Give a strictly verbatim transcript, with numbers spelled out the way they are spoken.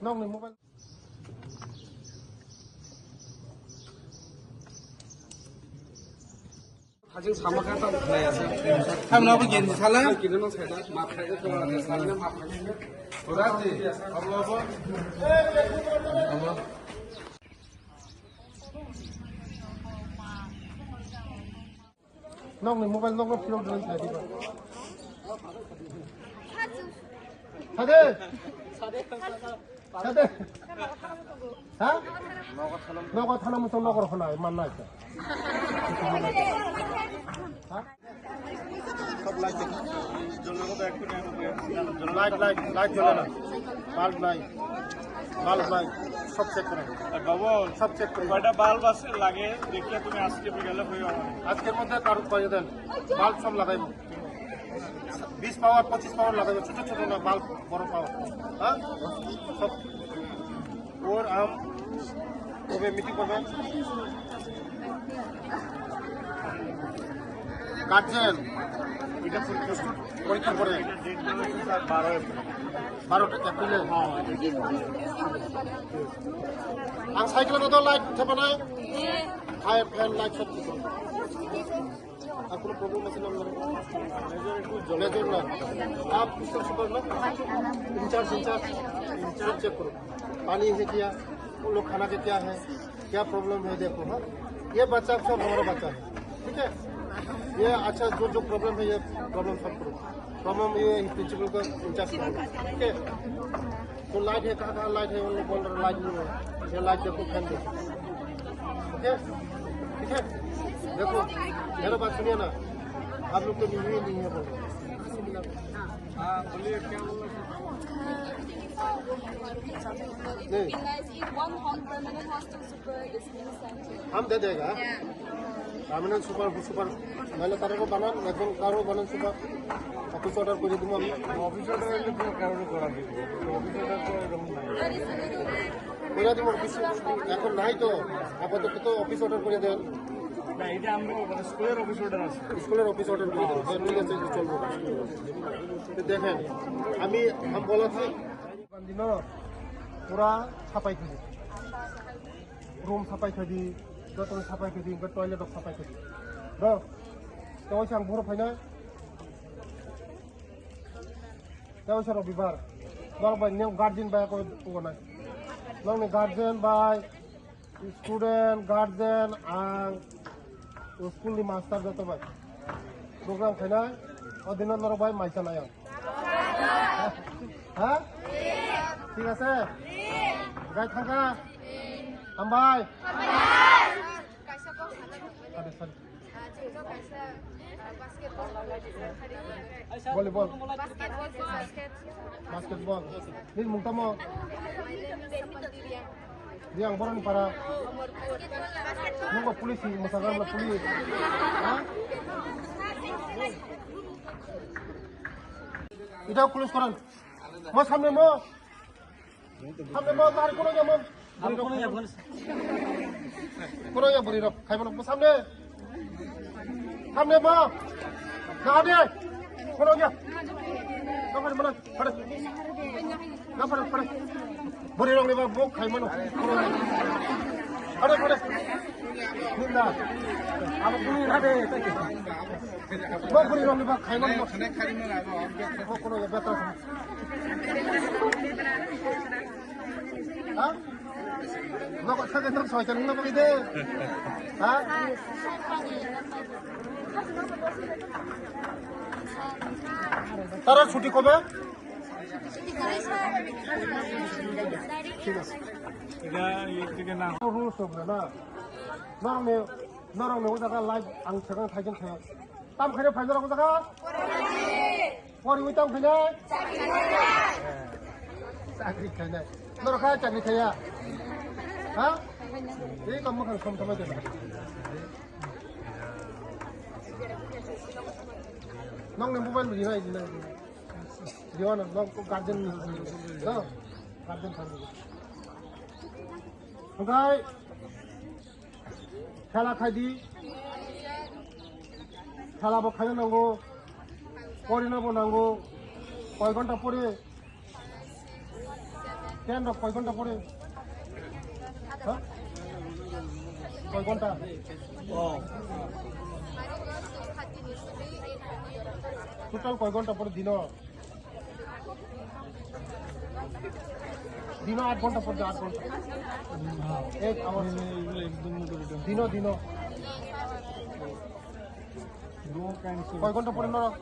Nokni mobile. Hajing sama kha tamo khlai asa. Tamo abo genji sala. Kini no saida, ma khlai ko, ma khlai ko. Ora di, abo abo. Abo. Nokni mobile nokno phirok rwna thai diba. Sade. Sade. Ha? Nogo thana muchung nogor khona mannai. Ha? Sab light দেখো। Light, light, light জ্বলে না। Bulb নাই। Bulb নাই। সব check করো। আর বাবু, সব check করো। কয়টা বাল্ব আছে লাগে, দেখিয়া তুমি আজকে বিকালে হয়ে আমার। আজকের মধ্যে কারো করে দেন। Bulb সব লাগাইবো। বিশ পাওয়ার, পঁচিশ পাওয়ার লাগাইবো। ছোট ছোট না, বাল্ব বড় পাওয়ার। হ্যাঁ? সব। ওর আম কবে মিটিং করবেন? গার্জিয়ান, এটা পরীক্ষা করে। বারোটা ক্যাপিলে। Ang cycle na to light thapa na. Hai, fan, light sab thik hai. Aap ko problem aise na? Major na. Aap mister Super na? Incharge, incharge. Incharge check karo. Pani hai kya? Uno log khana ka kya hai? Kya problem hai dekho, ha? Ye bachcha sab hamara bachcha hai. Theek hai? Ye achha jo jo problem hai, ye problem solve karo. Problem ye principal ko incharge karo. Theek hai? तो लाइट है, कहाँ कहाँ लाइट है, उन लोग बोल रहे लाइट नहीं है, ये लाइट देखो, फैन देखो। ओके, ठीक है, देखो, मेरा बात सुनिए ना, आप लोग तो नहीं है, नहीं है बोल रहे। हाँ, बोलिए, क्या बोल रहे? नहीं। Recognize if one home permanent hostel super is being sent to। हम दे देगा। Permanent super, super, मैंने तारे को बना, लेकिन कारो बना super, office order করে দিব আমি। Office order হলে তো কারোর করা দিব। Office order তো এরকম নাই। করে দিব অফিস, এখন নাই তো, আপাতত তো অফিস অর্ডার করে দেন। না, এটা আমরা মানে স্কুলের অফিস অর্ডার আছে। স্কুলের অফিস অর্ডার করে দেন। হ্যাঁ, ঠিক আছে, চলবো। তো দেখেন, আমি, আমি বলেছি, বান্দিনো, পুরা সাফাই করে। Room sapai khadi, joto sapai khadi, hingke toilet rok sapai khadi. Bro, tei waisa ang buphuru phainai. Tei waisa rok bibar. Norok bai neng guardian bai ako tugonai. Nongni guardian bai, student, guardian, ang, school ni master joto bai. Program khainai, o dino norok bai mai chanai ang. Ha? ঠিক আছে? Gai thangkha? Hambai. Sorry, sorry. Volleyball. Basketball. Nini mung tamo? Riang boroni para. Nungba police ni mwsagar na police. Ha? Ita close koran. Mo samne mo. Samne mo, tar kono ya mo. Kono ya buri rok. Khai mo samne. Samne mo. Na de. Kono ya. Na pare mana? Pare. Na pare, pare. Buri rok ni ba bok khai mo. Pare, pare. Ninda. Abo buri na de. Bo buri rok ni ba khai mo. Bo kono ya betra. Ha? Nogo thangkhe nang soi tong nang bagwi de. Ha? Tara chuti kobe? Thik ase. Ega, ye, thik na. Rules of the law. Norokni, norokni o jaga live ang thekang thaikin thaya. Tam khaina phaina rok jaga? Poriwi tam khaina? Chakri khaina. Norok kha chakri khaya? Ha? Ei kam makhang som samai tena. Nong ni mobile ni rai ni. Diwana nong ko guardian ni. No? Guardian thang. Okai. Khela khai di. Khela bo khaina nango. Porina bo nango. Koi ghonta pore? Ten rok koi ghonta pore? Ha? Koi ghonta? Oh. Total koi ghonta pore dino? Dino aat ghonta pore, aat ghonta. Eight hours. Dino, dino. Koi ghonta pore norok?